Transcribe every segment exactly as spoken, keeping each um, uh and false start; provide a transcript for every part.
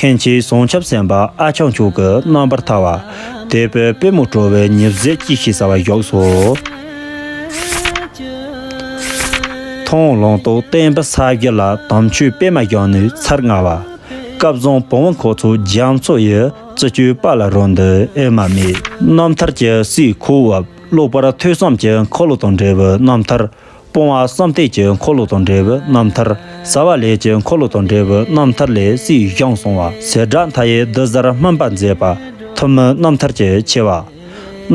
མཁན་ཆེན་བྱང་ཆུབ་སེམས་དཔའ་ཨ་ཆག་མཆོག་གི་རྣམ་པར་ཐར་བ། དེ་པའི་པུས་མོ་གྲོལ་བའི་ཉིབ་ཟས་ཅི་ཞིག་ཟ་བ་བཞག་སོ། མཐོང་ལོང་དུ་བསྟན་པའི་ས་གཞི་ལ་དམ་ཆོས་པད་མ་བཞག་ནས་ཚར་ལྔ་བ། སྐལ་བཟང་བུ་མོ་ཁོ་ཚོ་རྒྱ་མཚོ་ཡི་རྩི་ཆུའི་པ་ལ་རོལ་འདི་ཨེ་མ་མེད། རྣམ་ཐར་གྱི་སའི་ཁོ་བབ། ཀློག་པར་ཐོས་བསམ་གྱི་འཁོར་ལོ་དང་འབྲས་བུ་རྣམ་ཐར། སྤོང་བ་བསམ་གཏན་གྱི་འཁོར་ལོ་དང་འབྲས་བུ་རྣམ་ཐར། ཟ་བ་ལས་ཀྱི་འཁོར་ལོ་དང་འབྲས་བུ་རྣམ་ཐར་ལས་སྲས་ཞང་གསུང་བ། ཟེར་སྒྲ་མཐའ་ཡས་འདི་ཟར་སྨིན་པ་མཛད་པ། ཐུན་མིན་རྣམ་ཐར་གྱི་ཆེ་བ།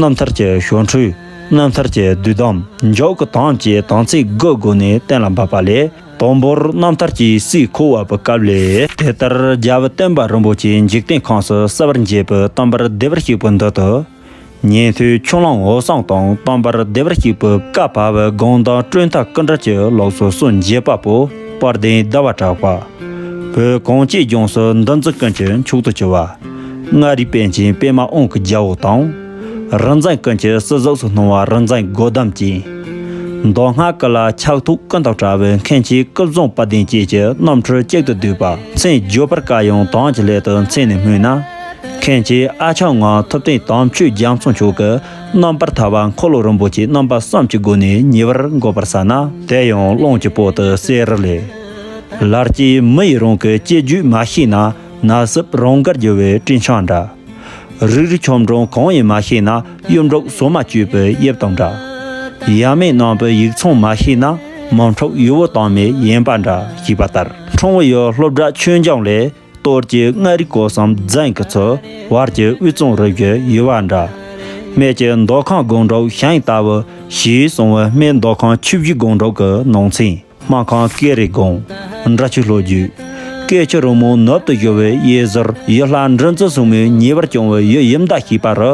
རྣམ་ཐར་གྱི་ཞོར་འཕྲོས། རྣམ་ཐར་གྱི་བསྡུས་དམ། མཇུག་གི་དམ་བཅས་དམ་ཚིག་དགུ་སྒོ་ནས་གཏན་ལ་འབེབས་པ་ལས། དང་པོར་རྣམ་ཐར་གྱི་སའི་ཁོ་བབ་པའི་སྐབས་ལས། དེ་ལྟར་རྒྱལ་བ་སྟོན་པ་རིན་པོ་ཆེ་འཇིག་རྟེན་ཁམས་སུ་གསལ་བར་མཛད་པའི་བསྟན་པར་བདེ་བར་གཤེགས་པའི་མདུན་དུ། ཉན་ཐོས་ཆུ་གླང་འོད་བཟང་དང་བསྟན་པར་བདེ་བར་གཤེགས་པའི་བཀའ་བབས་པའི་དགོངས་དོན་སྤྲིན་ཐག་ཀུན་བྲལ་གྱི་ལུགས་སུ་གསུང་བྱེད་པ་པོ་དཔལ་ལྡན་ཟླ་བ་གྲགས་པ། བོད་གངས་ཅན་ལྗོངས་སུ་འདུ་འཛི་ཀུན་གྱི་མཆོག་ཏུ་གྱུར་པ། མངའ་རིས་པཎ་ཆེན་པདྨ་དབང་གི་རྒྱལ་པོ་དང་། རིག་འཛིན་ཀུན་གྱི་སྲིད་གཟུགས་སུ་སྣང་བ་རིག་འཛིན་སྒོ་བསྡམས་ཅན། མདོ་སྔགས་ཀུན་ལ་ཕྱག་ཐོགས་ཀུན་དང་བྲལ་བའི་མཁན་ཆེན་སྐུ་གསུང་དཔལ་ལྡན་བཅས་ཀྱི་རྣམ་འཕྲུལ་གཅིག་ཏུ་བསྡུས་པ། མཚན་བརྗོད་པར་དཀའ་ཡང་དོན་གྱི་སླད་དུ་མཚན་ནས་སྨོས་ན། མཁན་ཆེན་ཨ་ཆག་ངང་ཐུབ་བསྟན་དམ་ཆོས་རྒྱ་མཚོ་མཆོག་གི་རྣམ་པར་ཐར་བ་འཁོར་ལོ་རིན་པོ་ཆེ་རྣམ་པ་གསུམ་གྱི་སྒོ་ནས་ཉེ་བར་འགོད་པར་བྱ་ན། དེ་ཡང་ཀློང་གི་སྤོ་དུ་གསེར་རི་ལས། ལར་གྱི་མི་ཡི་རང་གི་སྤྱི་རྒྱུད་མ་ཤེས་ན། ན་སྲིབ་རང་དགར་རྒྱུ་བའི་སྤྲིན་ཆང་འདྲ། རིགས་རུས་ཆོམ་འབྲོང་གང་ཡིན་མ་ཤེས་ན། གཡུ་འབྲུག་སོ་མ་གཅོད་པའི་དབྱིབས་དང་འདྲ། ཡབ་མེས་གནང་བའི་ཡིག་ཚང་མ་ཤེས་ན། མི་འཁྲུགས་ཡུ་བོ་དྭངས་མའི་ཡེམ་པ་འདྲ་ཞེས་པ་ལྟར། འཁྲུངས་བུ་ཡི་སློབ་གྲྭ་ཆོས་འབྱུང་ལས། གཏོར་གྱི་མངའ་རིས་སྐོར་གསུམ་རྫིང་གི་ཚུལ། བར་གྱི་དབུས་གཙང་རུ་བཞི་ཡུ་བ་འདྲ། སྨད་ཀྱི་མདོ་ཁམས་སྒང་དྲུག་ཞིང་ལྟ་བུ། ཞེས་གསུངས་པའི་སྨད་མདོ་ཁམས་ཆུ་བཞི་སྒང་དྲུག་གི་ནང་ཚན། སྨད་ཁམས་ཀེ་རི་སྒང་། འབྲི་ཆུའི་ལྷོ་རྒྱུད། སྐད་ཆུ་རོལ་མོ་ནུབ་ཏུ་བཞུར་བའི་གཡས་ཟུར། ཡུལ་ལྷ་འབྲུ་མཛོད་ཟུང་མའི་ཉེ་བར་བྱུང་བའི་ཡུལ་ཡུམ་མདའ་ཞེས་པ་རུ།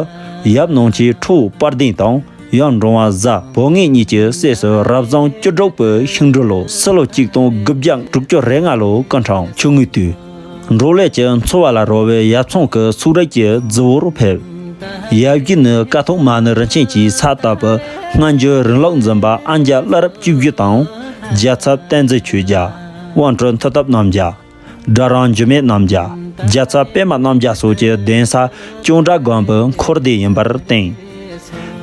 ཡབ་ནང་ཆེན་ཁྲོ་བོ་དཔལ་ལྡན་དང་། ཡུམ་འབྲོང་བ་གཟའ་བོ་ངན་གཉིས་ཀྱི་སྲས་སུ་རབ་བཟང་བཅུ་དྲུག་པའི་ཤིང་འབྲུ་ལོ། སྲིད་ལོ་གཅིག་སྟོང་དགུ་བརྒྱ་དྲུག་ཅུ་རེ་ལྔ་ལོ་སྐུ་འཁྲུངས། ཆུ་ངོས་དུས། འབྲོག་ལས་ཀྱི་འཚོ་བ་ལ་རོལ་བའི་ཡབ་ཚང་གི་ཚོགས་རིགས་ཀྱི་རྫི་བོར་ཕེབས། ཡབ་གཞིས་ནི་ཀཿཐོག་མ་ཎི་རིན་ཆེན་གྱིས་ས་བཏབ་པའི་སྔ་འགྱུར་རིང་ལུགས་འཛིན་པ་ཨ་འཇའ་བླ་རབས་བཅུ་བཞི་དང་། རྒྱལ་ཚབ་བསྟན་འཛིན་ཆོས་རྒྱལ། དབང་སྤྲུལ་མཐུ་སྟོབས་རྣམ་རྒྱལ། སྒྲ་རང་འགྱུར་མེད་རྣམ་རྒྱལ། རྒྱལ་ཚབ་པད་མ་རྣམ་རྒྱལ་སོགས་ཀྱི་གདན་ས་ཅོང་སྒྲ་སྒང་པའི་འཁོར་སྡེ་ཡིན་པར་བརྟེན།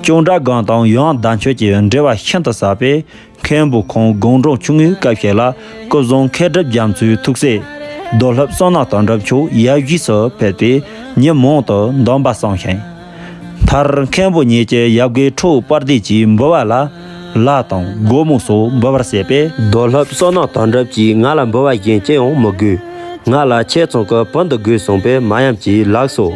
ཅོང་སྒྲ་སྒང་དང་ཡང་བདག་མཆོད་ཀྱི་འབྲེལ་བ་ཤིན་ཏུ་ཟབ་པས། མཁན་པོ་ཁོང་དགུང་གྲངས་ཆུང་ངུའི་སྐབས་ཤིག་ལ་སྐུ་གཟུགས་མཁས་གྲུབ་རྒྱ་མཚོའི་ཐུགས་སྲས་རྡོར་སློབ་བསོད་ནམས་དོན་གྲུབ་མཆོག་ཡབ་གཞིས་སུ་ཕེབས་ཏེ་ཉིན་མང་དུ་འདོན་པ་གསུངས་ཤིང་། མཐར་མཁན་པོ་ཉིད་ཀྱི་ཡབ་དགེ་ཁྲོ་བོ་དཔལ་ལྡན་གྱིས་འབུལ་བ་ལ་ལ་དང་སྒོར་མོ་སོགས་འབུལ་བར་བྱས་པས། རྡོར་སློབ་བསོད་ནམས་དོན་གྲུབ་ཀྱིས་ང་ལ་འབུལ་བ་གཞན་ཅི་ཡང་མི་དགོས། ང་ལ་ཁྱེད་ཚང་གི་བུ་འདི་དགོས་གསུངས་པས་མ་ཡམ་གྱིས་ལགས་སོ།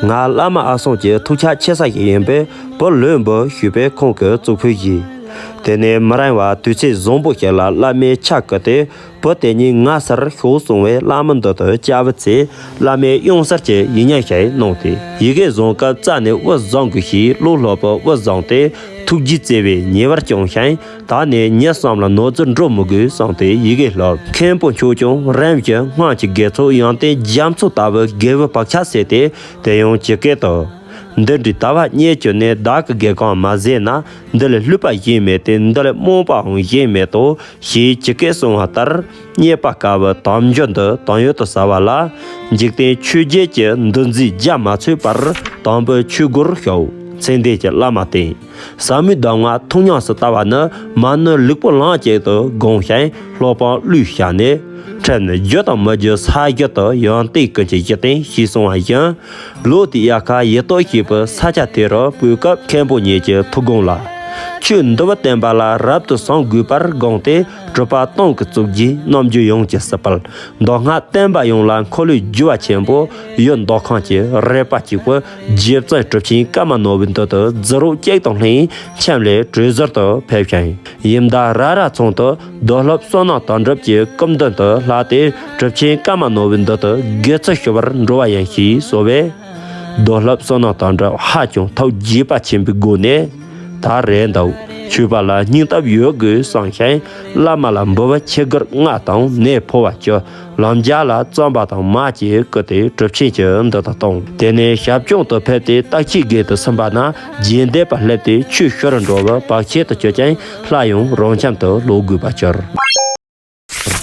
ང་བླ་མ་ཨ་སང་གི་ཐུགས་ཕྱག་ཆེ་ས་ཞིག་ཡིན་པས་བུ་ལོན་འབུལ་ཞུས་པས་ཁོང་གིས་གཙུག་ཕུད་བཞེས། དེ་ནས་མི་རིང་བར་དུས་ཚོད་བཟང་པོ་ཞིག་ལ་བླ་མས་ཕྱག་བཀུར་ཏེ། བུ་དེ་ཉིད་ང་སར་ཤོག་གསུངས་པས་བླ་མ་མདུན་དུ་བཅར་བའི་ཚེ་བླ་མས་གཡང་གཟར་གྱི་ཡིག་རྙིང་ཞིག་གནང་སྟེ། ཡི་གེ་བཟང་སྐབས་རྩ་ནས་དབུ་བཟུང་དགོས་ཞེས་བློ་སློབ་པའི་དབུ་བཟུང་སྟེ་ཐུགས་རྗེ་བརྩེ་བས་ཉེ་བར་བྱུང་ཞིང་། ད་ནས་མྱི་གསུམ་ལ་ནོར་རྫུ་འགྲོ་མི་དགོས་གསུངས་ཏེ་ཡི་གེ་བསླབས། མཁན་པོ་མཆོག་ཀྱང་རིམ་བཞིན་སྔོན་གྱི་དགེ་ཚོགས་ཡོན་ཏན་རྒྱ་མཚོ་ལྟ་བུའི་དགེ་བའི་བག་ཆགས་སད་དེ་དེ་ཡང་ཇི་སྐད་དུ། འདི་འདྲའི་ལྟ་བ་རྙེད་གྱུར་ནས་བདག་གི་དགེ་རྒན་མ་བཟོད་ན། འདི་ལས་བསླུས་པ་གཞན་མེད་དེ། འདི་ལས་རྨོངས་པའང་གཞན་མེད་དོ། ཞེས་ཇི་སྐད་གསུངས་པ་ལྟར་རྙེད་པ་དཀའ་བའི་དལ་འབྱོར་འདི་དོན་ཡོད་དུ་ཟ་བ་ལ། འཇིག་རྟེན་ཆོས་བརྒྱད་ཀྱི་འདུ་འཛི་རྒྱ་མ་ཚོད་པར་དང་པོའི་ཆོས་སྒོར་ཞུགས། མཚན་ལྡན་གྱི་བླ་མ་བསྟེན། ཟབ་མོའི་གདམས་ངག་ཐུགས་ཉམས་སུ་བསྟར་བ་ནི་མ་ཎི་ལེགས་པོ་ལམ་གཅིག་ཏུ་བསྒོམ་ཞིང་སློབ་དཔོན་ཀླུའི་ཞལ་ནས། ཁྲིམས་ནི་རྒྱུ་དང་མི་རྒྱུ་ས་གཞི་དང་ཡོན་ཏན་ཀུན་གྱི་གཞི་རྟེན་ཞེས་གསུངས་པ་བཞིན། ལོ་དེའི་དབྱར་ཁ་ཡེ་ཏོག་ཞེས་པའི་ས་ཆ་དེ་རུ་སྤོས་སྐབས་མཁན་པོ་ཉིད་ཀྱི་ཐུགས་དགོངས་ལ། ཆོས་འདི་བ་བསྟན་པ་ལ་རབ་ཏུ་བྱུང་དགོས་པར་དགོངས་ཏེ་གྲུབ་པ་སྟོང་གི་གཙུག་རྒྱན་རྣམ་འགྱུར་ཡོངས་ཀྱི་སྲིད་པར་མདོ་སྔགས་བསྟན་པ་ཡོངས་ལ་འཁོར་ལོས་སྒྱུར་བ་ཆེན་པོ་ཡུལ་མདོ་ཁམས་ཀྱི་རལ་པ་གཅིག་པུ་རྗེ་བཙུན་གྲུབ་ཆེན་ཀརྨ་ནོར་བུའི་མདུན་དུ་རྫི་རོགས་གཅིག་དང་ལྷན་ཁྱིམ་ལས་གྲོལ་ཟུར་དུ་ཕེབས་ཤིང་། ཡིན་ད་ར་ར་ཚང་དུ་རྡོར་སློབ་བསོད་ནམས་དོན་གྲུབ་ཀྱི་སྐུ་མདུན་དུ་ལྷགས་ཏེ་གྲུབ་ཆེན་ཀརྨ་ནོར་བུའི་མདུན་དུ་དགེ་ཚུལ་ཞུ་བར་འགྲོ་བ་ཡིན་ཞེས་གསོལ་བས། རྡོར་སློབ་བསོད་ནམས་དོན་གྲུབ་ཧ་ཅང་ཐུགས་དགྱེས་པ་ཆེན་པོའི་སྒོ་ནས། ད་རེད་འདུག་ཆོས་པ་ལ་སྙིང་སྟོབས་ཡོད་དགོས་བསམ་ཞིང་བླ་མ་ལ་འབུལ་བ་ཆས་གུར་ལྔ་དང་ནས་ཕོར་བ་བཅུ། ལམ་རྒྱགས་ལ་རྩམ་པ་དང་མར་གྱིས་བསྐུལ་ཏེ་གྲུབ་ཆེན་གྱི་མདུན་དུ་བཏང་། དེ་ནས་ཞབས་སྐྱོང་དུ་ཕེབས་ཏེ་བརྟག་དཔྱད་དགོན་དུ་ཕྱིན་པ་ན་རྗེས་འདེད་པ་སླེབས་ཏེ་ཆོས་ཞུ་རུ་འགྲོ་བའི་བག་ཆགས་དུ་གྱུར་ཅིང་སླར་ཡང་རང་ཁྱིམ་དུ་ལོག་དགོས་པར་གྱུར།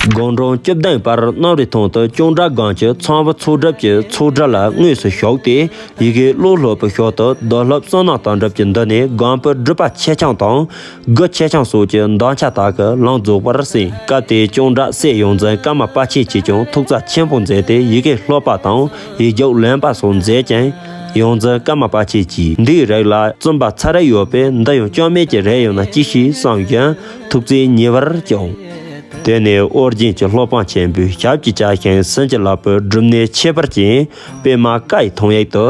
དགུང་གྲངས་བཅུ་བདུན་བར་གནམ་རི་ཐང་དུ་ཅོང་སྒྲ་སྒང་གི་ཚངས་པ་ཚོགས་སྒྲུབ་ཀྱི་ཚོགས་གྲལ་ལ་དངོས་སུ་ཞུགས་ཏེ། ཡི་གེ་བློ་སློབ་པའི་ཞོར་དུ་རྡོ་སློབ་བསོད་ནམས་དོན་གྲུབ་ཀྱི་མདུན་ནས་སྒང་པོ་སྒྲུབ་པ་ཆེ་ཆུང་དང་དགུ་ཆེ་ཆུང་སོགས་ཀྱི་འདོན་ཆ་དག་གི་ལན་རྫོགས་པར་གསན། སྐབས་དེའི་ཅོང་སྒྲ་སྲས་ཡོངས་འཛིན་ཀརྨ་དཔལ་ཆེན་གྱིས་ཀྱང་ཐུགས་བརྩེ་ཆེན་པོ་མཛད་དེ། ཡི་གེ་སློབ་པ་དང་ཡིག་རྒྱུགས་ལེན་པ་སོགས་མཛད་ཅིང་། ཡོངས་འཛིན་ཀརྨ་དཔལ་ཆེན་གྱིས། འདིའི་རིགས་ལ་བརྩོན་པ་ཚ་རེ་ཡོད་པས། འདི་ཡང་སྐྱོན་མེད་ཀྱི་རེ་ཡོད་ན་ཅི་ཞིག་བསམ་བཞིན་ཐུགས་བརྩེ་ཉེ་བར་བྱུང་། དེ་ནས་ཨོ་རྒྱན་གྱི་སློབ་དཔོན་ཆེན་པོས་ཞབས་ཀྱིས་བཅགས་ཤིང་། བྱིན་གྱིས་བརླབས་པའི་སྒྲུབ་གནས་ཁྱད་པར་ཅན་པདྨ་བཀའི་ཐང་ཡིག་ཏུ།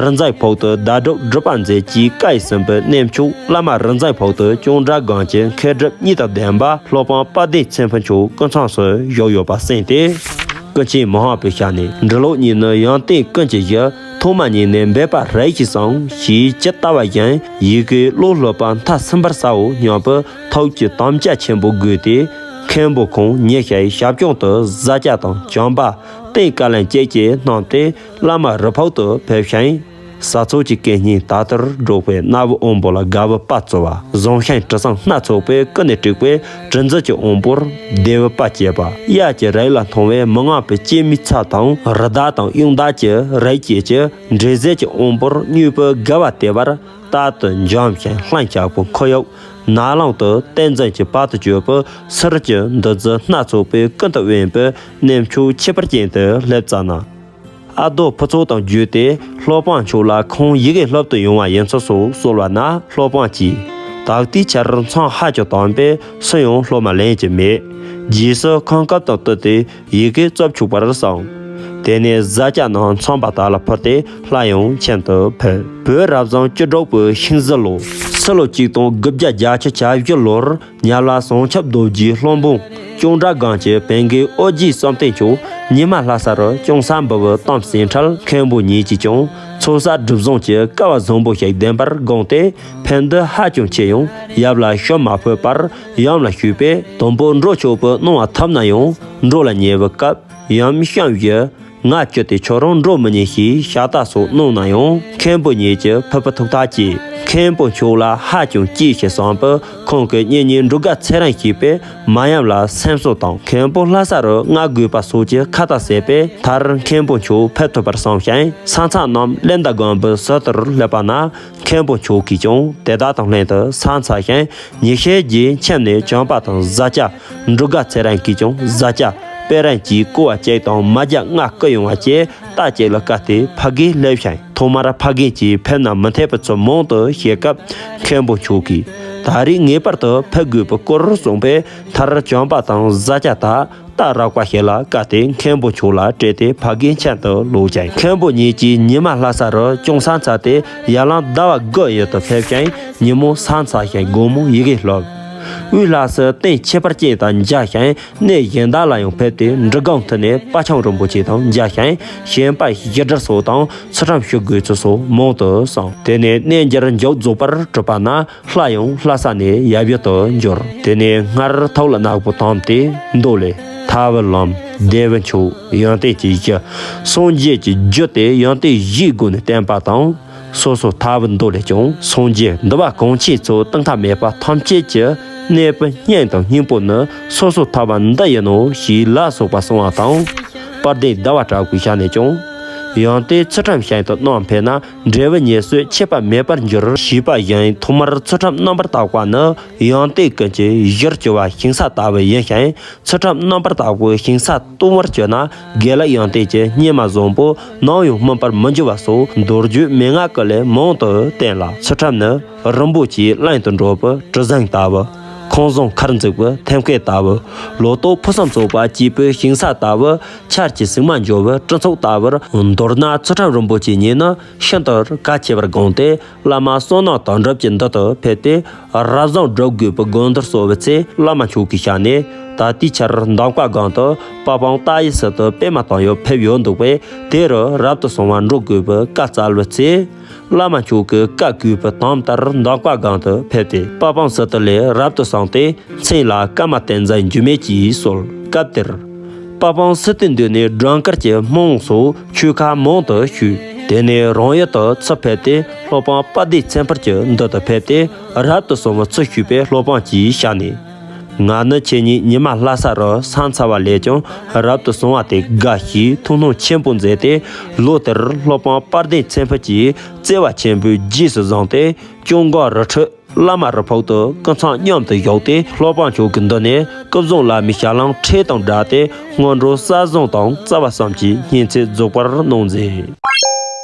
རིག་འཛིན་ཕག་ཏུ་ཟླ་གྲོགས་སྒྲུབ་པ་མཛད་ཀྱིས། བཀའ་ཡི་ཟིན་པའི་གནས་མཆོག་བླ་མ་རིག་འཛིན་ཕག་ཏུ་ཅོང་སྒྲ་སྒང་གི་མཁས་གྲུབ་གཉིས་དང་ལྡན་པ་སློབ་དཔོན་དཔལ་ལྡན་ཚེ་འཕེལ་མཆོག་སྐུ་མཚམས་སུ་བཞུགས་ཡོད་པ་གསན་ཏེ། ཀུན་མཁྱེན་མི་ཕམ་པའི་ཞལ་ནས། འབྲི་ཀློག་གཉིས་ནི་ཡོན་ཏན་ཀུན་གྱི་གཞི། ཐོག་མ་ཉིད་ནས་འབད་པ་རེ་ཞིག་བསམ། ཞེས་ཇི་ལྟ་བ་བཞིན་ཡི་གེ་བློ་སློབ་པ་མཐའ་ཟིན་པར་བྱའོ་སྙམ་པའི་ཐུགས་ཀྱི་དམ་བཅའ་ཆེན་པོ་བསྒོས་ཏེ། མཁན་པོ་ཁོང་ཉིད་ཀྱི་ཞབས་དྲུང་དུ་བཟའ་བཅའ་དང་བྱམས་པ་རྟེན་བཀའ་ལན་བཅས་ཀྱིས་གནང་སྟེ། བླ་མ་རི་ཕུག་ཏུ་ཕེབས་ཤིང་། ས་ཚོགས་ཀྱི་སྐད་སྙན་དར་དུ་སྒྲོག་པའི་སྣ་བུག་དབོན་པོ་ལ་དགའ་བའི་དཔལ་སྩོལ་བ། བཟང་ཤིང་དྲི་བཟང་སྣ་ཚོགས་པའི་ཀུན་ནས་དཀྲུགས་པའི་དྲི་འཛིན་གྱི་དབང་པོར་བདེ་བའི་དཔལ་བསྐྱེད་པ། གཡའ་གྱི་རི་ལ་མཐོང་བའི་མི་མངོན་པའི་སྐྱེད་མོས་ཚལ་དང་། རི་དྭགས་དང་གཡུང་དྭགས་ཀྱི་རིགས་བཅས་ཀྱི་འབྲས་ཟས་ཀྱི་དབང་པོར་མྱོས་པའི་དགའ་བ་དེ་བར་རྟག་ཏུ་འཇམ་ཞིང་ལྷིང་འཇགས་པའི་ཁོར་ཡུག་ནགས་གླིང་དུ་ཏིང་འཛིན་གྱི་བར་དུ་གྱུར་པའི་ཚུལ་གྱི་འདུ་འཛི་སྣ་ཚོགས་པའི་ཀུན་ཏུ་དབེན་པའི་གནས་མཆོག་ཁྱད་པར་ཅན་དུ་སླེབས་ཙ་ན། ཨ་རྡོ་ཕུན་ཚོགས་དང་བརྒྱུད་དེ་སློབ་དཔོན་མཆོག་ལ་ཁོང་ཡི་གེ་སློབ་ཏུ་ཡོང་བ་ཡིན་ཚུལ་སོགས་གསོལ་བ་ན། སློབ་དཔོན་གྱིས། ད་ལྟའི་ཆར་མཚམས་ཧ་ཅང་དམ་པས་སུ་ཡང་སློབ་མ་ལེན་གྱི་མེད། རྗེས་སུ་ཁང་སྐབས་དང་བསྟུན་ཏེ་ཡི་གེ་རྩོལ་ཆོག་པར་བསམ། དེ་ནས་བཟའ་བཅའ་རྣམས་ཚངས་པ་དག་ལ་ཕུལ་ཏེ་སླར་ཡང་ཁྱིམ་དུ་ཕེབས། བོད་རབ་བྱུང་བཅུ་དྲུག་པའི་ཤིང་བཟི་ལོ། ཕྱི་ལོ་གཅིག་སྟོང་དགུ་བརྒྱ་བརྒྱད་ཅུ་གྱ་བཞི་ལོར། ཉ་ལ་བྱང་ཆུབ་རྡོ་རྗེའི་སློབ་འབངས་ཅོང་སྒྲ་སྒང་གི་བན་དགེ་ཨོ་རྒྱན་བསམ་གཏན་མཆོག་ཉི་མ་ལྷ་ས་རུ་ཅུང་ཟད་འབུལ་བའི་གཏམ་གསན་འཕྲལ། མཁན་པོ་ཉིད་ཀྱིས་ཀྱང་ཚོགས་བསགས་སྒྲུབ་བཟང་གི་སྐལ་བ་བཟང་པོ་ཞིག་ལྡན་པར་དགོངས་ཏེ། ཕན་འདོད་ཧ་ཅང་ཆེ་ཡང་ཡབ་ལ་ཞུ་མ་ཕོད་པར་ཡུམ་ལ་ཞུས་པས། དང་པོ་འགྲོ་ཆོག་པའི་གནང་བ་ཐོབ་ན་ཡང་འགྲོ་ལ་ཉེ་བའི་སྐབས། ཡུམ་གཤམ་བཞི། ང་བཅུད་དེ་ཁྱོད་རང་འགྲོ་མི་ཉན་ཞེས་ཤ་སྟག་སོགས་གནང་ན་ཡང་། མཁན་པོ་ཉིད་ཀྱིས་ཕུལ་བའི་ཐུགས་ཐག་བཅད། མཁན་པོ་མཆོག་ལ་ཧ་ཅང་གཅེས་ཤིང་བསམ་པས། ཁོང་གིས་གཉེན་ཉེ་འབྲུག་སྒར་ཚེ་རིང་ཞེས་པས་མ་ཡུམ་ལ་སེམས་གསོ་དང་། མཁན་པོ་ལྷ་ས་རུ་མངགས་དགོས་པ་སོགས་ཀྱི་ཁ་ཏ་བྱས་པས། མཐར་མཁན་པོ་མཆོག་ཕེབས་ཐུབ་པར་བསམ་ཞིང་། ས་མཚམས་རྣམས་གླེ་མདའ་དགོན་པའི་ཟུར་དུར་སླེབས་པ་ན། མཁན་པོ་མཆོག་གིས་ཀྱང་དེ་དག་དང་ལྷན་དུ་ཕྱག་འཚལ་ཞིང་། ཉི་ཤུའི་རྗེས་ཁྱིམ་ནས་བྱམས་པ་དང་བཟའ་བཅའ། འབྲུག་སྒར་ཚེ་རིང་གིས་ཀྱང་བཟའ་བཅའ། པེ་རན་གྱིས་བསྐོར་བ་གཅིག་དང་མ་རྒྱ་ལྔ་བསྐུར་ཡོང་བ་བཅས་རྟ་གཅིག་ལ་བཀལ་ཏེ་ཕ་གིར་སླེབས་ཤིང་། ཐོག་མར་ཕ་རྒན་གྱིས་ཕེབས་ན་མི་འཐད་པའི་ཚུལ་མང་དུ་བཤད་སྐབས། མཁན་པོ་མཆོག་གིས་ད་རེས་ངེས་པར་དུ་ཕེབས་དགོས་པའི་སྐོར་གསུངས་པས། མཐར་བྱམས་པ་དང་བཟའ་བཅའ་དག་རྟ་རོགས་པ་ཞིག་ལ་བཀལ་ཏེ་མཁན་པོ་མཆོག་ལ་སྤྲད་དེ་ཕ་རྒན་ཁྱིམ་དུ་ལོག་ཅིང་། མཁན་པོ་ཉིད་ཀྱིས་ཉི་མ་ལྷ་ས་རུ་ཅུང་ཟད་འཚལ་ཏེ་ཡར་ལངས་ཟླ་བ་དགུ་ཡུལ་དུ་ཕེབས་ཤིང་། ཉིན་མོ་ཕྱག་འཚལ་ཞིང་དགོང་མོ་ཡི་གེ་སློབ། དབུས་ལྷ་སའི་རྟེན་ཁྱད་པར་ཅན་དང་མཇལ་ཞིང་། གནས་གཞན་དག་ལ་ཡང་ཕེབས་ཏེ་འབྲི་སྒང་མཐིལ་ནས་དཔལ་ཆུང་རིན་པོ་ཆེ་དང་མཇལ་ཞིང་། ཞལ་པར་བཞི་སྒྲིལ་སོགས་དང་ཚུལ་ཁྲིམས་ཞུ་དགོས་ཚུལ་སོགས་མང་དུ་གསུངས། དེ་ནས་གནས་འགྱུར་མཇུག་རྫོགས་པར་གྲུབ་པ་ན། སླར་ཡང་ལྷ་ས་ནས་ཡབ་ཡུལ་དུ་འབྱོར། དེ་ནས་སྔར་ཐུགས་ལ་བསྣམས་པའི་དམ་དེ་མདོ་ལས། ཐར་པའི་ལམ། བདེ་བའི་མཆོག། ཡོན་ཏན་གྱི་གཞི། སངས་རྒྱས་ཀྱི་རྒྱུ་སྟེ་ཡོན་ཏན་བཞིའི་སྒོ་ནས་བསྟན་པ་དང་། སོ་སོ་ཐར་པའི་མདོ་ལས་ཀྱང་། སངས་རྒྱས་འདུལ་བ་གང་ཆེ་ཚུལ་དང་ཐ་མལ་པ་ཐམས་ཅད་ཀྱི་གནས་པའི་སྙིང་དང་སྙིང་པོ་ནི་སོ་སོ་ཐར་པ་འདི་ཡིན་ནོ་ཞེས་ལ་སོགས་པ་གསུངས་པ་དང་། དཔལ་ལྡན་ཟླ་བ་གྲགས་པའི་ཞལ་ནས་ཀྱང་། ཡོན་ཏན་ཚུལ་ཁྲིམས་ཞིང་དུ་རྣམ་འཕེལ་ན། འབྲས་བུ་ཉེར་སོགས་ཆད་པ་མེད་པར་འགྱུར། ཞེས་པ་བཞིན་ཐོག་མར་ཚུལ་ཁྲིམས་རྣམ་པར་དག་པ་ནི་ཡོན་ཏན་ཀུན་གྱི་གཞིར་གྱུར་པ་ཞིང་ས་ལྟ་བུ་ཡིན་ཞིང་། ཚུལ་ཁྲིམས་རྣམ་པར་དག་པའི་ཞིང་ས་སྟོང་པར་གྱུར་ན། དགེ་ལེགས་ཡོན་ཏན་གྱི་སྙེ་མ་བཟང་པོ་ནམ་ཡང་སྨིན་པར་མི་འགྱུར་བ་སོགས་མདོ་རྒྱུད་མན་ངག་ཀུན་ལས་མང་དུ་བསྟན་ལ། ཚུལ་ཁྲིམས་ནི་རིན་པོ་ཆེའི་གླིང་དུ་འགྲོ་བའི་གྲུ་གཟིངས་ལྟ་བུ། ཁང་བཟང་མཁར་འཛུགས་པའི་ཐེམ་སྐས་ལྟ་བུ། ལོ་ཏོག་ཕུན་སུམ་ཚོགས་པ་སྐྱེས་པའི་ཞིང་ས་ལྟ་བུ། ཆར་གྱི་ཟེགས་མ་འཇོ་བའི་སྤྲིན་ཚོགས་ལྟ་བུར། མདོར་ན་ཚུལ་ཁྲིམས་རིན་པོ་ཆེ་ཉིད་ནི་ཤིན་ཏུ་གལ་ཆེ་བར་དགོངས་ཏེ། བླ་མ་བསོད་ནམས་དོན་གྲུབ་ཀྱི་མདུན་དུ་ཕེབས་ཏེ། རབ་བྱུང་སྒྲུབ་དགོས་པའི་དགོངས་དོན་གསོལ་བའི་ཚེ། བླ་མ་མཆོག་གི་ཞལ་ནས། ད་ལྟའི་ཆར་འདམ་བག་སྒང་དུ་དཔལ་སྤུངས་ཏཱ་ཡི་སི་ཏུ་པདྨ་དོན་ཡོད་ཕེབས་ཡོད་འདུག་པས། དེ་རུ་རབ་ཏུ་བྱུང་བ་འགྲོ་དགོས་པའི་བཀའ་སྩལ་བའི་ཚེ། བླ་མ་མཆོག་གིས་བཀའ་བསྐུལ་བའི་དོན་ལྟར་འདམ་བག་སྒང་དུ་ཕེབས་ཏེ། དཔལ་སྤུངས་སི་ཏུ་ལས་རབ་ཏུ་བྱུང་སྟེ། མཚན་ལ་ཀརྨ་ཏིང་འཛིན་འགྱུར་མེད་ཀྱིས་གསོལ། སྐབས་དེར། དཔལ་སྤུངས་སི་ཏུའི་མདུན་ནས་སྦྲང་དཀར་གྱི་སྨན་སོགས་མཆོད་ཁ་མང་དུ་ཞུས། དེ་ནས་རང་ཡུལ་དུ་ཚུར་ཕེབས་ཏེ། སློབ་དཔོན་དཔལ་ལྡན་ཚེ་འཕེལ་གྱི་མདུན་དུ་ཕེབས་ཏེ། རབ་ཏུ་བྱུང་བའི་ཚུལ་ཞུས་པས། སློབ་དཔོན་གྱི་ཞལ་ནས། ང་ནི་ཁྱེད་གཉིས་ཉི་མ་ལྷ་ས་རུ་ས་འཚར་བ་ལས་ཀྱང་རབ་ཏུ་བྱུང་བ་དེ་དགའ་ཞེས་ཐུགས་སྣང་ཆེན་པོ་མཛད་དེ། ལོ་དེར་སློབ་དཔོན་དཔལ་ལྡན་ཚེ་འཕེལ་གྱིས་བརྩེ་བ་ཆེན་པོས་རྗེས་སུ་བཟུང་སྟེ། སྐྱོང་སྒོ་རི་ཁྲོད་བླ་མ་རི་ཕུག་ཏུ་སྐུ་མཚམས་མཉམ་དུ་བཞུགས་ཏེ། སློབ་དཔོན་མཆོག་གི་མདུན་ནས་སྐུ་གཟུགས་བླ་མའི་ཞལ་ལུང་ཁྲིད་དང་སྦྲགས་ཏེ། སྔོན་འགྲོ་གསལ་བཟང་དང་རྩ་བ་གསུམ་གྱི་བསྙེན་ཚད་རྫོགས་པར་གནང་མཛད།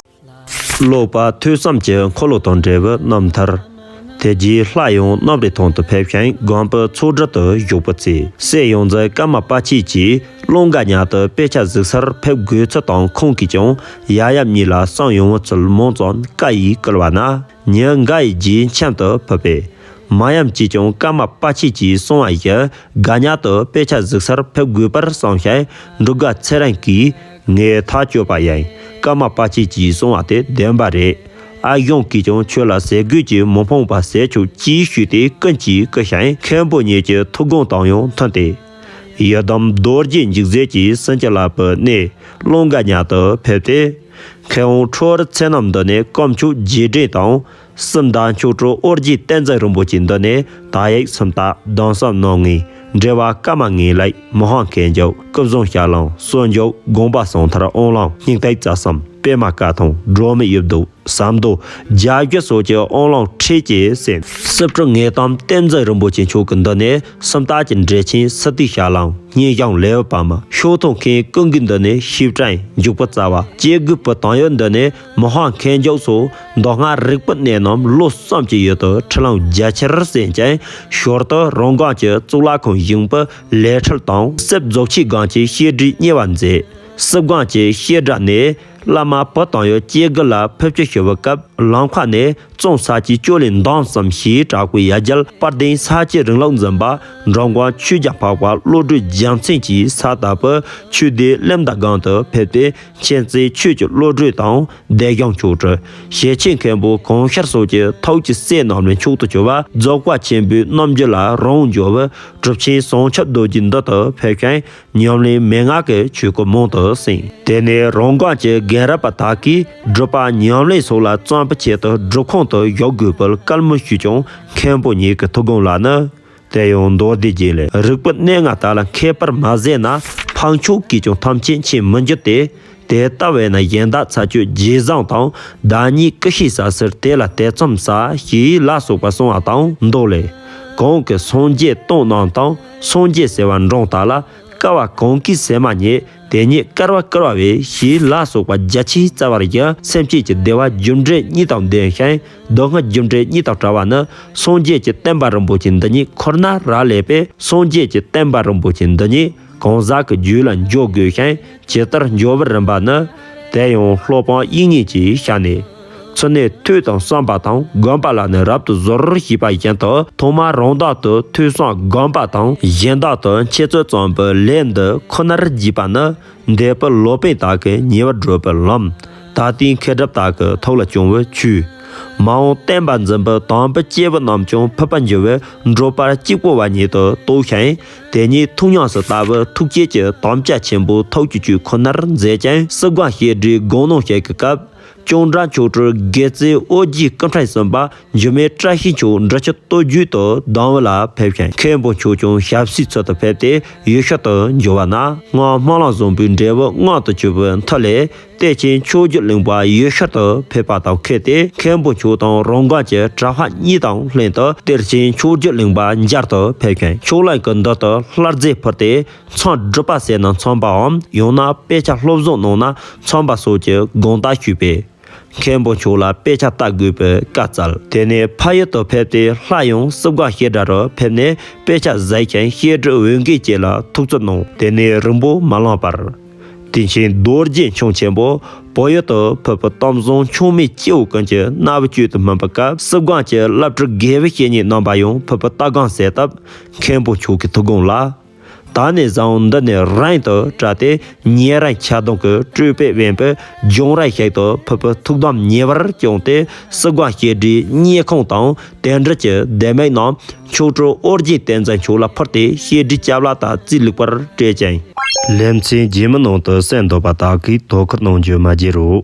ཀློག་པ་ཐོས་བསམ་གྱི་འཁོར་ལོ་དང་འབྲེལ་བའི་རྣམ་ཐར། དེ་རྗེས་སླར་ཡང་གནམ་རི་ཐང་དུ་ཕེབས་ཤིང་དགོན་པའི་ཚོགས་གྲལ་དུ་བཞུགས་པའི་ཚེ། སྲས་ཡོངས་འཛིན་ཀརྨ་དཔལ་སྐྱེས་ཀྱིས་ཀླུ་འགག་གཉལ་དུ་དཔེ་ཆ་གཟིགས་སར་ཕེབས་དགོས་ཚུལ་དང་། ཁོང་གིས་ཀྱང་ཡབ་ཡུམ་གཉིས་ལ་གསུང་ཡོང་བའི་ཚུལ་མང་ཙམ་བཀའ་ཡིས་བསྐུལ་བ་ན། ཉིན་འགའ་ཡི་རྗེས་འཆམ་དུ་ཕེབས་པས། མ་ཡུམ་གྱིས་ཀྱང་ཀརྨ་དཔལ་སྐྱེས་ཀྱིས་གསུངས་པ་བཞིན་འགག་གཉལ་དུ་དཔེ་ཆ་གཟིགས་སར་ཕེབས་དགོས་པར་གསུངས་ཤིང་། འབྲུག་སྒར་ཚེ་རིང་གིས། ངས་ཐག་གཅོད་པ་ཡིན། ཀརྨ་དཔལ་སྐྱེས་ཀྱིས་གསུངས་པ་དེ་བདེན་པ་རེད། ཨ་གཞུང་གིས་ཀྱང་ཁྱོད་ལ་ཟས་གོས་ཀྱིས་མི་ཕོངས་པ་བྱེད་ཆོག་ཅེས་ཞུས་ཏེ་ཀུན་གྱིས་བསྐུལ་ཞིང་། མཁན་པོ་གཉིས་ཀྱི་ཐུགས་དགོངས་དང་ཡང་མཐུན་ཏེ། ཡི་དམ་རྡོ་རྗེ་འཇིགས་མཛད་ཀྱི་བྱིན་གྱིས་བརླབས་པའི་གནས་ཀླུ་འགག་གཉལ་དུ་ཕེབས་ཏེ། མཁས་དབང་ཁྲོ་བོར་མཚན་རྣམས་འདི་ནས་དཀོན་མཆོག་རྗེས་དྲན་དང་། སུམ་མདའ་མཆོག་སྤྲུལ་ཨོ་རྒྱན་བསྟན་འཛིན་རིན་པོ་ཆེ་འདི་ནས་དག་ཡིག་སུམ་རྟགས་གདམས་ཟབ་རྣམ་ངེས། འགྲེལ་པ་བཀའ་མ་ངེས་ལེགས། མི་དབང་མཁས་མཆོག་སྐུ་གཟུངས་ཞལ་ལུང་གསོལ་འཇོག་དགོངས་པ་ཟུང་ཐར་དབང་ལུང་སྙིང་ཐིག་རྩ་གསུམ་པད་མ་སྐར་ཐུང་སྒྲོན་མེ་དབྱིབས་གདུགས་ཟབ་མདོ་རྒྱ་བསྒྱུར་སོགས་ཀྱི་དབང་ལུང་ཁྲིད་ཀྱིས་གསན། སྲིབ་སྤྲུལ་ངེས་དམ་བསྟན་འཛིན་རིན་པོ་ཆེ་མཆོག་གིས་འདི་ནས་སུམ་རྟགས་ཀྱི་འགྲེལ་ཆེན་སི་ཏའི་ཞལ་ལུང་། སྙན་ཞང་ལེའུ་པདྨ། ཤོ་ཐོ་མཁན་ཀུན་དགའི་འདི་ནས་ཤེས་བྲལ་འཇུག་པའི་རྩ་བ། སྐྱེ་དགུའི་བུ་དང་ཡོད་འདི་ནས་མི་དབང་མཁས་མཆོག་སོགས་མདོ་སྔགས་རིག་པའི་གནད་རྣམས་ལོ་གསུམ་གྱི་ཡུན་དུ་ཁྲིད་ལམ་རྒྱ་ཆེར་གསན་ཅིང་། ཞོར་དུ་རང་སྒང་གི་གཙུག་ལག་ཁང་བཞེངས་པའི་ལས་འཕྲུལ་དང་། སྲིབ་རྫོགས་ཆེན་སྒང་གི་བཤད་སྒྲོས་གཉེར་བ་མཛད། སྲིབ་སྒང་གི་བཤད་གྲྭ་ནས་བླ་མ་བུ་དང་ཡོད་སྐྱེ་དགུ་ལ་ཕེབས་སྐྱོར་ཞུ་བའི་སྐབས། ལམ་ཁ་ནས་གཙང་ས་ཆའི་ཅོ་ལེན་འདམ་གསུམ་ཞེས་གྲགས་པའི་ཡ་གྱལ་དཔལ་ལྡན་ས་སྐྱའི་རིང་ལུགས་འཛིན་པ་འབྲོམ་སྒང་ཆོས་རྒྱལ་འཕགས་པ་བློ་གྲོས་རྒྱལ་མཚན་གྱིས་ས་དར་བའི་ཆོས་སྡེ་གླིང་མདའ་སྒང་དུ་ཕེབས་ཏེ། མཁྱེན་བརྩེ་ཆོས་ཀྱི་བློ་གྲོས་དང་། བདེ་སྐྱོང་མཆོག་སྤྲུལ། ཞེ་ཆེན་མཁན་པོ་གོང་ཤར་སོགས་ཀྱི་ཐུགས་ཀྱི་སྲས་རྣམས་ལས་མཆོག་ཏུ་གྱུར་པ་རྫོགས་པ་ཆེན་པོའི་རྣལ་འབྱོར་ལ་རང་འཇོག་པའི་གྲུབ་ཆེན་བྱང་ཆུབ་རྡོ་རྗེ་འདི་དུ་ཕེབས་ཤིང་། ཉམས་ལེན་མན་ངག་གི་ཆོས་སྐོར་མང་དུ་གསན། དེ་ནས་རང་སྒང་གི་རྒན་རབས་པ་དག་གིས་སྒྲུབ་པ་ཉམས་ལེན་སོགས་ལ་བརྩོན་པའི་ཆེད་དུ་སྒྲུབ་ཁང་དུ་བཞུགས་དགོས་པར་བཀའ་མོལ་ཞུས་ཀྱང་། མཁན་པོ་ཉིད་ཀྱི་ཐུགས་དགོངས་ལ་ནི། དེ་ཡང་མདོ་སྡེ་རྒྱན་ལས། རིག་པའི་གནས་ལྔ་དག་ལ་མཁས་པར་མ་ཟད་ན། འཕགས་མཆོག་གིས་ཀྱང་ཐམས་ཅད་མཁྱེན་མི་འགྱུར་ཏེ། དེ་ལྟ་བས་ན་གཞན་དག་ཚར་གཅོད་རྗེས་བཟུང་དང་། བདག་ཉིད་སྐུ་ཤེས་བྱ་ཕྱིར་དེ་ལ་ཐེ་ཚོམ་ཟ། ཞེས་ལ་སོགས་པ་གསུངས་པ་དང་། མདོ་ལས། གང་གིས་སངས་རྒྱས་སྟོང་རྣམས་དང་། སངས་རྒྱས་ཟེར་བ་འབྲོང་དག་ལ། བསྐལ་པ་གང་གིས་ཟད་མ་རྙེད། དེ་ཉིད་བསྐལ་པ་བསྐལ་བ་བས། ཞེས་ལ་སོགས་པ་རྒྱ་ཆེའི་རྩ་བ་བཞི། སེམས་བསྐྱེད་ཀྱི་བདེ་བ་རྒྱུ་འབྲས་གཉིས་དང་ལྡན་ཞིང་། སྡུག་བསྔལ་རྒྱུ་འབྲས་གཉིས་དང་བྲལ་བ་ནི། སངས་རྒྱས་ཀྱི་བསྟན་པ་རིན་པོ་ཆེ་འདི་ཉིད་ཁོ་ན་རག་ལས་པས། སངས་རྒྱས་ཀྱི་བསྟན་པ་རིན་པོ་ཆེ་འདི་ཉིད་གང་ཟག་གི་རྒྱུད་ལ་འཇོག་དགོས་ཤིང་། ཇི་ལྟར་འཇོག་པའི་རིམ་པ་ནི། དེ་ཡང་སློབ་དཔོན་དབྱིག་གཉེན་གྱི་ཞལ་ནས། ཚུལ་གནས་ཐོས་དང་བསམ་པ་དང་སྒོམ་པ་ལ་ནི་རབ་ཏུ་གཟོར་ཞེས་པ་བཞིན་དུ། ཐོག་མར་རང་དོན་དུ་ཐོས་བསམ་སྒོམ་པ་དང་། གཞན་དོན་དུ་འཆད་རྩོད་བརྩམ་པའི་ལས་འདི་ཁོ་ནར་བགྱིས་པ་ནི། འདས་པའི་ལོ་པཎ་དག་གི་ཉེ་བར་བགྲོད་པའི་ལམ། ད་ལྟའི་མཁས་གྲུབ་དག་གི་ཐུགས་ལ་བཅངས་པའི་ཆོས། མ་འོངས་བསྟན་པ་འཛིན་པའི་དམ་པའི་སྐྱེས་བུ་རྣམས་ཀྱང་ཕུད་པར་འགྱུར་བའི་འགྲོ་བ་གཅིག་པུ་བ་ཉིད་དུ་རྟོགས་ཤིང་། དེ་ཉིད་ཐུགས་ཉམས་སུ་བསྟར་བའི་ཐུགས་བསྐྱེད་ཀྱི་དམ་བཅའ་ཆེན་པོ་ཐུགས་ཀྱི་བཅུད་ཁོ་ནར་མཛད་ཅིང་། སྲིད་དགོན་བཤད་སྒྲོས་དགུང་ནང་བཤད་ཀྱི་སྐབས། ཅོང་སྒྲ་མཆོག་སྤྲུལ་དགེ་རྩེ་ཨོ་རྒྱན་སྐུ་ཕྲེང་གསུམ་པ་འཇུ་མི་བཀྲ་ཤིས་མཆོག་འབྲི་ཆུ་སྟོད་རྒྱུད་དུ་གདན་དབུ་ལ་ཕེབས་ཤིང་། མཁན་པོ་མཆོག་ཀྱང་ཞབས་ཕྱིའི་ཚུལ་དུ་ཕེབས་ཏེ་ཡུལ་ཤུལ་དུ་འབྱོར་བ་ན། སྔར་སྨོན་ལམ་བཟང་པོའི་འབྲས་བུ་མངོན་དུ་གྱུར་པའི་མཐུ་ལས། གཏེར་ཆེན་མཆོག་གྱུར་གླིང་པ་ཡུལ་ཤུལ་དུ་ཕེབས་པ་དང་འཁེལ་ཏེ། མཁན་པོ་མཆོག་དང་རང་སྒང་གི་གྲྭ་པ་གཉིས་དང་ལྷན་དུ་གཏེར་ཆེན་མཆོག་གྱུར་གླིང་པ་མཇལ་དུ་ཕེབས་ཤིང་། ཕྱོགས་གླིང་གི་མདུན་དུ་ལྷ་རྫས་ཕུལ་ཏེ། མཚམས་སྒྲུབ་པ་ཟེར་ན་མཚམས་པའམ། ཡང་ན་དཔེ་ཆ་སློབ་གསོ་གནང་ན་མཚམས་པ་སོགས་ཀྱི་དགོངས་དག་ཞུས་པས། མཁན་པོ་མཆོག་ལ་དཔེ་ཆ་ལྟ་དགོས་པའི་བཀའ་སྩལ། དེ་ནས་ཕ་ཡུལ་དུ་ཕེབས་ཏེ། སླར་ཡང་སྲིབ་སྒང་བཤད་གྲྭ་རུ་ཕེབས་ནས་དཔེ་ཆ་གཟིགས་ཤིང་བཤད་སྒྲོས་འོས་འགན་བཅས་ལ་ཐུགས་བརྩོན་གནང་། དེ་ནས་རིང་པོ་མ་ལངས་པར། དེ་ཕྱིན་རྡོ་རྗེ་འཆང་ཆེན་པོ་བལ་ཡུལ་དུ་ཕེབས་པའི་གཏམ་བཟང་འཆང་མི་སྐྱེ་བོ་ཀུན་གྱི་རྣ་བའི་བཅུད་དུ་སྨིན་པའི་སྐབས། སྲིབ་སྒང་གི་བླ་སྤྲུལ་དགེ་བའི་བཤེས་གཉེན་རྣམ་པ་ཡང་ཕེབས་པའི་ལྟ་སྒང་གཟིགས་སྟབས། མཁན་པོ་མཆོག་གི་ཐུགས་དགོངས་ལ། ད་ནས་བཟུང་འདི་ནས་རིང་དུ་བསྒྲལ་ཏེ། ཉེ་རིང་ཆགས་སྡང་གི་སྤྲོས་པས་དབེན་པའི་ལྗོངས་རིས་ཤིག་ཏུ་ཕེབས་པའི་ཐུགས་དམ་ཉེ་བར་བསྐྱངས་ཏེ། སྲིབ་སྒང་བཤད་སྒྲོས་རྙེད་ཁུངས་དང་། དེ་འབྲེལ་གྱི་ལྡེ་མིག་རྣམས་མཆོག་སྤྲུལ་ཨོ་རྒྱན་བསྟན་འཛིན་མཆོག་ལ་ཕུལ་ཏེ། བཤད་སྒྲོས་སྐྱབས་ལ་དང་རྩིས་ལེགས་པར་སྤྲད་ཅིང་། ལེ་ཚན་རྗེས་མའི་ནང་དུ་གསན་འདོད་པ་དག་གིས་དོ་ཁུར་གནང་རྒྱུ་མ་བརྗེད་རོགས།